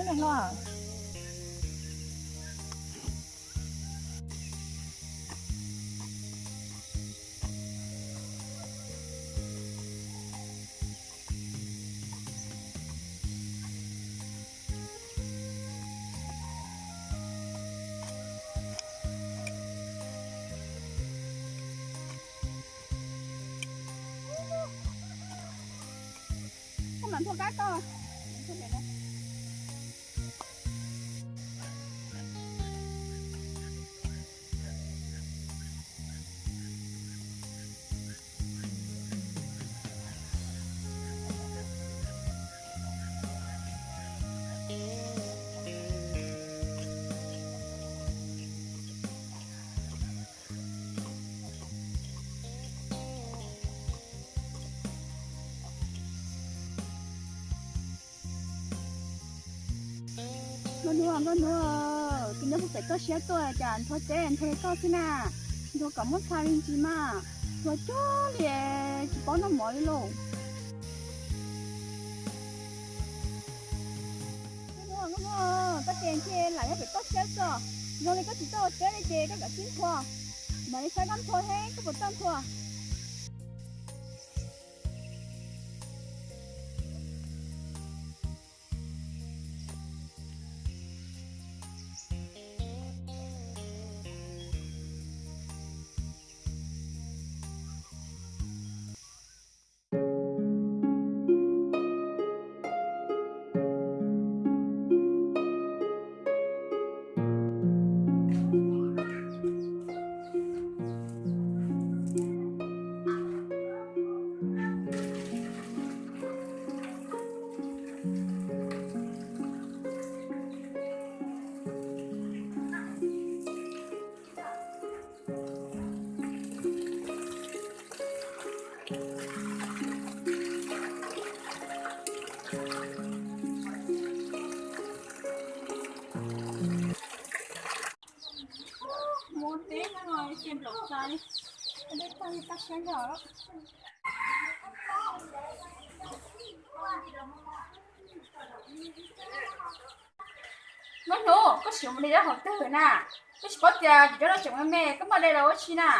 Neb hluas, koj mam nthua kab koj. Nkauj hnub, nkauj hnub, kuv nyob puag pem toj siab tuaj cas nthua teb nthua li koj xwb na. Nthua kom muab txha li ntsis mas, nthua cuag li tsis paub noj mov li lauj. Nkauj hnub, nkauj hnub, koj ces ntshe lam nyob pem toj siab xwb. Zoo li koj tsis tuaj ua teb li ces koj kav tsij nthua. Mam li saib koj nthua thiab koj puas txawj nthua. Mus teb no ces nplaum xaiv, dej tag li tag siab nkaus. Nkauj hnub, koj sim mus de zaub qhov twg na? Koj tsis paub tias cov zaub no tseem me me, koj muab de los ua tsi na?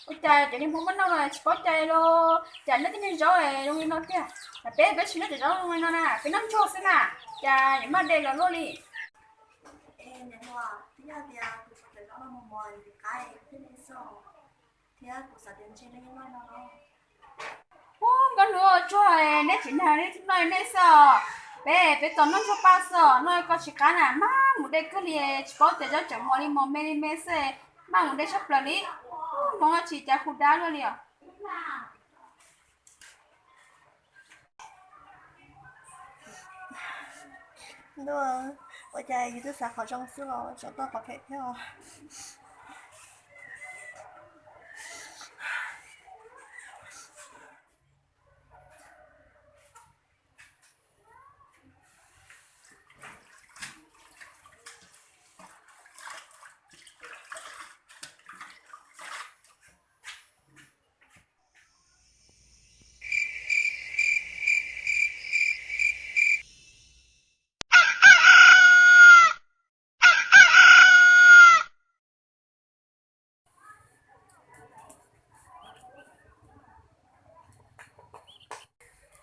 Ua cas cov niag hmoob muab noj no tsis paub cai los? Cas neb tej niag zaub zoo li no tiag? Peb, peb tsis noj cov zaub zoo li no na, peb noj ntsuag xwb na, cas yuav muab de los luaj li? Niam hluas, twb yog tias kuv tsis tau zaub no mus mos qab thiab nej xwb, thiab kuv xav tias ntshe nej yeej noj no no. Ub, nkauj hnub, tsuag neb tsis nag neb noj nej xwb os. Peb, peb tau noj ntsuag paj xwb os, noj koj tsis qab na, maj mus de kawg li, tsis paub tias zaub tseem mos li mos me li me xwb, maj mus de tshaj plaws li. Hmoob tsis cas hu dab luaj li os. Ntuj, ua cas yus twb xav qhov zoo xwb los tseem tuaj qhov phem thiab os.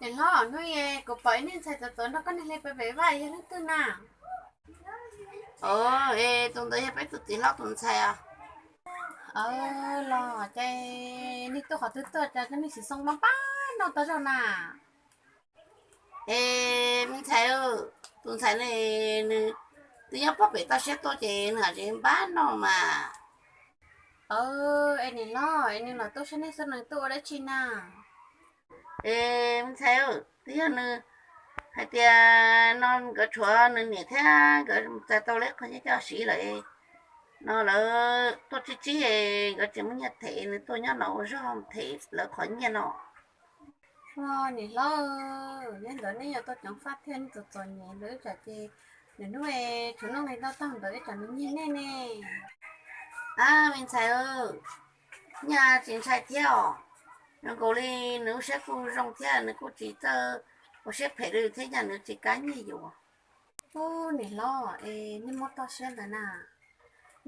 Niam hlob, hnub kuv pom ib niag ntxhais txawv txawv nrog koj niag hle pem pem vaj yog leej twg na? Ov, es tus ntawd yog peb tus txiv hlob tus ntxhais os. Los ces nej tuaj qhov twg tuaj cas cov neeg siv xoo no pab noj tau zog na? Es me ntxhais, tus ntxhais ne, nws twb nyob puag pem toj siab tuaj ces nws tseem npab noj mas. Es niam hlob, es nws los tuaj saib nej xwb, nws tuaj ua dab tsi na? Es me ntxhais, twb yog nws hais tias no nkawd tshuav nws niam thiab nkawd txais tau lawv qhov nyiaj coj siv lawm, no lawv tuaj tsib tsib, nkawd tseem muaj nyiaj them, nws tuaj nyob no ua zog them lawv qhov nyiaj no. Niam hlob, yog ntawd nej yuav tau ceev faj thiab, nej txom txom nyem ntawd ib tsam ces nws hnub tshuav nuj nqi ntau tag ntawd ib tsam nws nyiag nej ne. A, me ntxhais, nyaj tsis ntshai thiab os. Zoo nkaus li nws lub siab kuj zoo thiab, nws kuj tsis txawj ua siab phem li thiab, nyaj nws tsis kav nyiag yus. Ub, niam hlob, es nej muab toj siab ntawd na.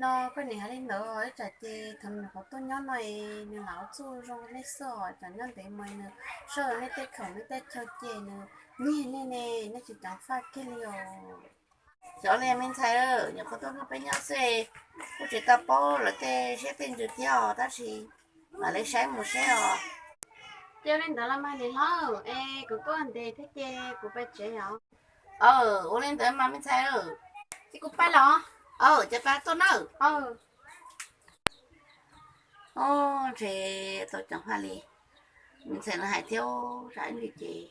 No koj niam hais li ntawd, ib tsam ces thaum nws nyuam qhuav tuaj nyob no es nws lam ua txuj zoo nej xwb os, tsam nyob ntev mus nws soj nej tej khoom nej tej chaw ces nws nyiag nej ne, nej tsis ceev faj kiag li os. Xyov li me ntxhais, nyuam qhuav tuaj nrog peb nyob xwb, kuj tsis tau paub lawv tej siab tej ntsws thiab os, tab sis mam li saib mus seb os. Ces ua li ntawd los mas niam hlob, es kuv tuaj ntev thiab ces kuv pais tsev os. Aw, ua li ntawd mas me ntxhais, ces kuv pais los. Aw, ces pab tuaj nawb. Aw, ntshe tau ceev faj li. Me ntxhais no hais thiab, zam ib ntsis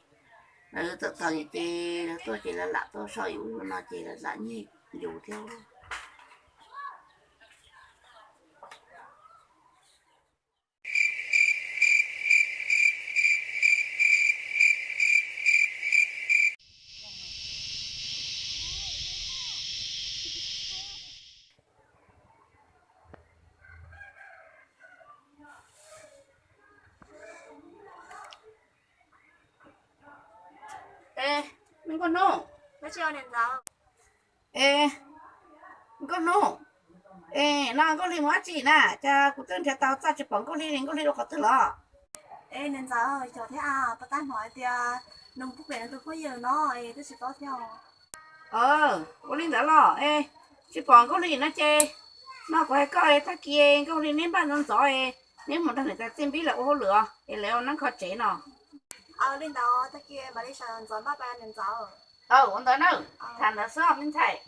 ces lawv txom txom nyem ces lawv tuaj ces lawv lam tuaj so yus ub yus no ces lawv lam nyiag yus thiab. Es, me nkauj hnub. Es, nkauj hnub. Es, no Nkauj Hli mus dab tsi na? Cas kuv twb nrhiav tau txaj tsis pom Nkauj Hli li, Nkauj Hli rau qhov twg los? Es niam ntxawm, yog thiab, tau tab hnov hais tias nws pub pem nws tus phooj ywg no es twb tsis paub thiab. Ua li ntawd los es tsis pom Nkauj Hli no ces, no kuv hais koj, tag kis Nkauj Hli neb npaj ntxov ntxov es neb mus nrog niam tais Txiaj Npib lawv ua hauj lwm os, es lawv ua neeb kho tsev no. Li ntawd tag kis mam li sawv ntxov npaj pais niam ntxawm. Ua ntawd na, tham ntawd xwb me ntxhais.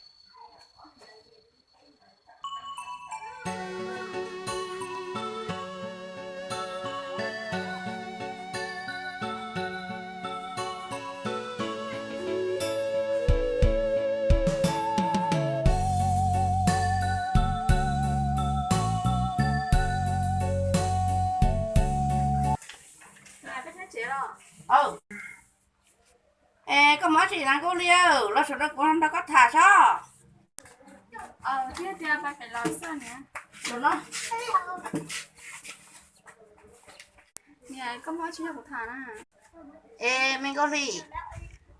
Es koj mus dab tsi na Nkauj Hli, los saum no kuv nrog koj tham sob. Es me Nkauj Hli,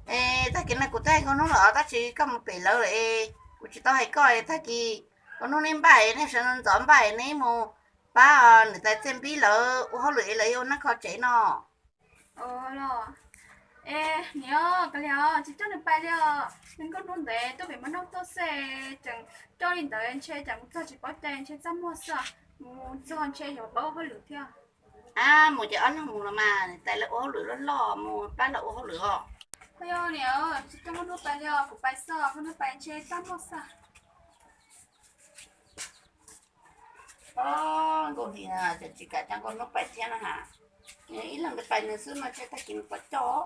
es tag kis no kuv twb hais Nkauj Hnub lawm tab sis koj mus pem lawv lawm es kuv tsis tau hais koj es tag kis Nkauj Hnub neb npaj es nej sawv ntxov npaj es neb mus pab niam tais Txiaj Npib lawv ua hauj lwm es lawv yuav ua neeb kho tsev no. Los, es niam, kav liam tsis coj nws pais li os. Nws Nkauj Hnub ntev tuaj pem Hmoob Noj tuaj xwb, tseem coj li ntawd ntshe cas mus txog tsis paub cai ntshe txaj muag xwb, mus txog ntshe yuav paub ua hauj lwm thiab. Ab, mus ces ob leeg mus los mas, niam tais lawv ua hauj lwm loj loj, mus pab lawv ua hauj lwm os. Yog niam, tsis coj Nkauj Hnub pais li os, kuv pais xwb, Nkauj Hnub pais ntshe txaj muag xwb. Nkauj Hli tseem tsis kam coj Nkauj Hnub pais thiab na has. Ib leeg pais nws xwb no ntshe tag kis nws pom coj.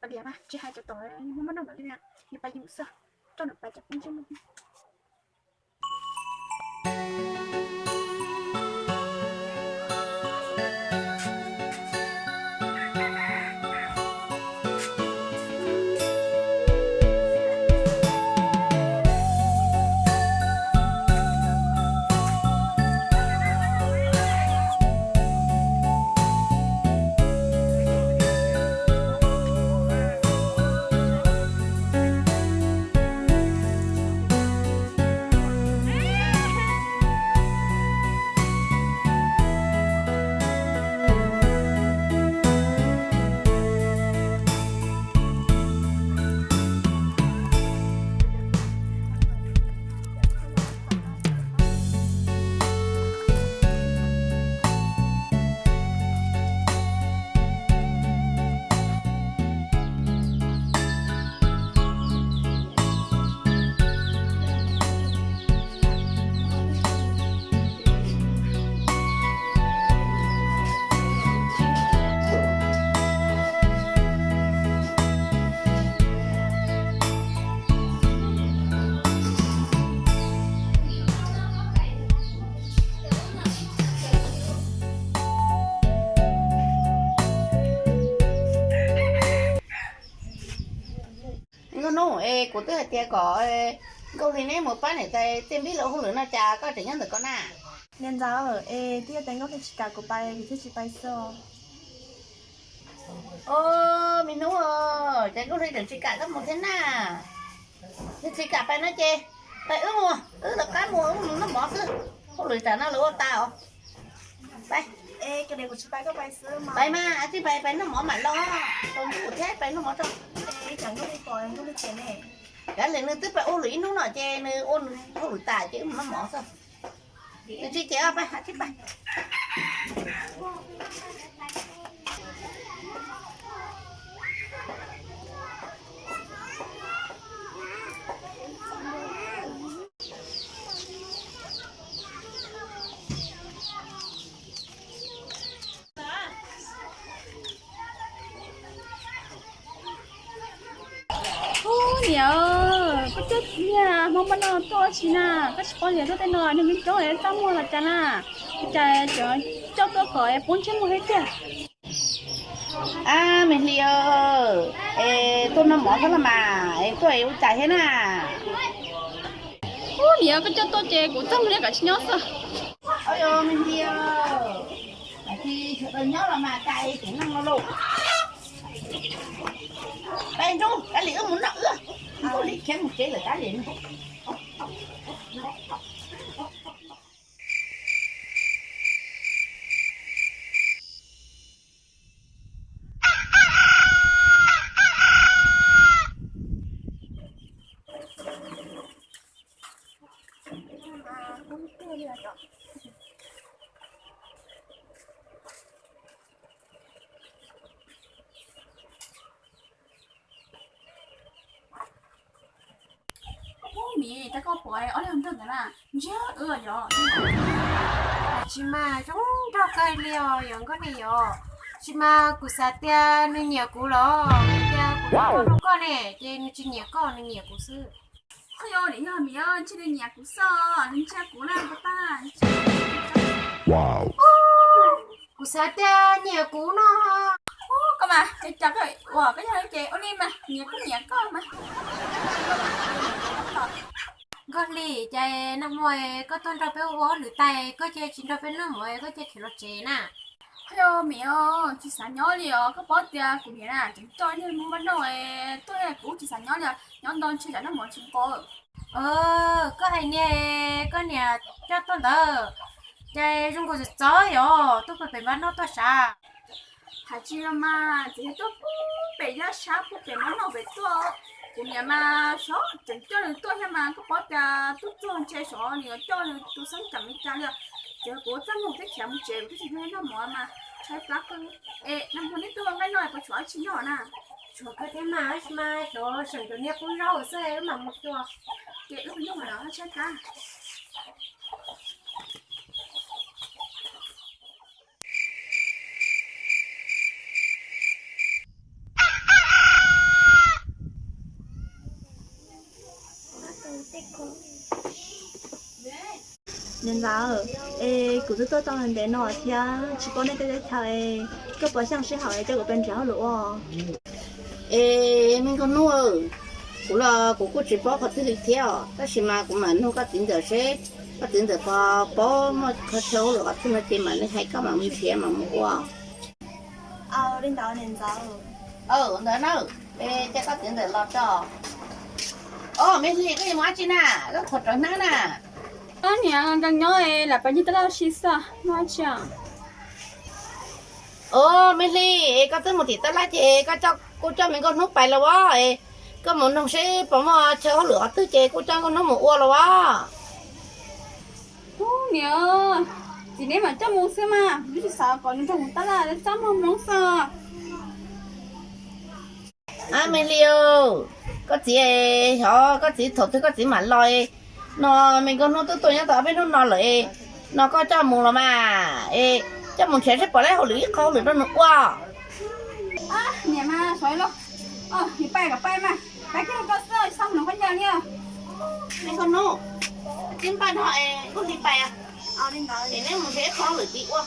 Ab, tsis hais cov tom muaj muaj noj mam li, yus pais yus xwb, coj nws pais tsam poob ntsej muag. Es kuv twb hais tias kom Nkauj Hli neb mus pab niam tais Txiaj Npib lawv ua hauj lwm no cas koj tseem nyob ntawm ko na? Niam ntxawm, es twb yog tias Nkauj Hli tsis kam kuv pais kuv thiaj tsis pais xwb os. Os, me hnub, ces Nkauj Hli tseem tsis kam koj mus thiab na? Yog tsis kam pais no ces pais wb mus, wb rov qab mus, wb mus noj mov xwb. Hauj lwm tsam no lawv ua tas os. Pais mas, tsis pais, pais noj mov mam los, tsaus ntuj thiab pais noj mov tso. Kav liam nws twb pais ua hauj lwm ib hnub no ces nws ua nws hauj lwm tas ces wb mus noj mov xwb. Nws tsis ces pais, tsis pais. Ub, niam, koj coj niag Hmoob npaj noj tuaj tsi na? Koj tsis paub tias tuaj tej no neeg coob coob es txaj muag los cas na? Cas coj tuaj kom poob ntsej muag thiab tiag. Ab, me Hli, es tuaj noj mov xwb los mas, es tuaj es ua cas thiab na? Ub, niam, koj coj tuaj ces kuv txaj muag thiab kav tsij nyob xwb. Ua me Hli, kav tsij nyob los mas, cas es tseem noj no lauj. Pais nrug, kav liam wb mus noj wb. Nkauj Hli khiav mus tsev lawm, kav liam. Ub, miv, cas koj pom ob leeg ntawd ntawd na, ntsiag wb yom. Tsis mas zoo nraug kawg li os yom Nkauj Hli yom. Tsis mas kuv xav tias nws nyiam kuv los tias kuv zoo nraug rau koj ne, ces nws tsis nyiam koj, nws nyiam kuv xwb. Qhov yog, yog miv, ntshe nws nyiam kuv xwb, nws ntsia kuv na, kuv tag. Kuv xav tias nyiam kuv no. Ub, koj mas, cas koj ua koj yog ces ua li mas, nyiam kuj nyiam koj mas. Nkauj Hli, cas nag hmo koj tuaj nrog peb ua hauj lwm tas koj cia tsis nrog peb noj mov koj cia khiav los tsev na? Qhov yog miv, tsis xav nyob li os, koj paub tias kuv niam na tseem coj niag Hmoob npaj noj tuaj, kuv tsis xav nyob li os, nyob ntau ntshe tsam noj mov tsis nqos. Koj hais niag koj niam coj tuaj ntawd, cas zoo nkaus txov txov yom, tuaj pem npaj noj tuaj sav. Hais tsis los mas, txiv tuaj pem yaj sab pem npaj noj pem tuaj. Kuv niam mas xyov tseem coj nws tuaj thiab mas, koj paub tias tuaj txog ntshe xyov nws yuav coj nws tus xeeb kam li cas li. Txiv kuv txaj muag thiab khiav mus tsev, kuv twb tsis nrog noj mov mas tshaib plab kawg. Es nag hmo neb tuaj nqaij no puas tshuav dab tsi noj na? Tshuav kawg thiab mas, tab sis mas xyov seem cov niag qub zaub xwb wb mam mus xyuas. Ces wb mus noj mas tshaib plab. Niam ntxawm, es kuv twb tuaj tau ntev no thiab tsis paub nej tej teb chaws, koj puas xyeej sib haum es coj kuv pais nrhiav hauj lwm ua? Es me nkauj hnub, kuv los kuv kuj tsis paub qhov twg li thiab os, tab sis mas kuv mam nug koj txiv ntxawm seb koj txiv ntxawm puas paub muaj qhov chaw hauj lwm qhov twg no ces mam li hais koj mam mus nrhiav mam mus ua. Li ntawd niam ntxawm. Ntawd na, es cia koj txiv ntxawm los tso. Os, me Hli, koj yuav mus dab tsi na? Koj qhuav rawv hnab na. Niam, nkees nyob lam pais ncig tab laj ua si xwb, muaj dab tsi? Os, me Hli, es koj twb mus tim tab laj ces koj kuj coj me nkauj hnub pais los as, es koj mus noog seb puas muaj chaw hauj lwm qhov twg ces kuj coj nkauj hnub mus ua los as. Niam, txiv neb mam coj mus xwb mas, kuv twb tsis xav kom nws nrog mus tab laj, txaj muag hmoob xwb. Ab, me Hli, koj txiv, xyov koj txiv thaum twg koj txiv mam los no, me nkauj hnub twb tuaj nyob tau ob peb hnub no lawm, no koj coj mus los mas, es coj mus nrhiav seb puas tau hauj lwm ib qho hauj lwm rau nws ua. Niam mas, xyov los, niam pais kom pais mas, pais kiag koj xwb, tsis txhob mus nrog koj ncaws li. Me nkauj hnub, txiv npaj no es kuj li pais, es neb mus nrhiav ib qho hauj lwm tim ua.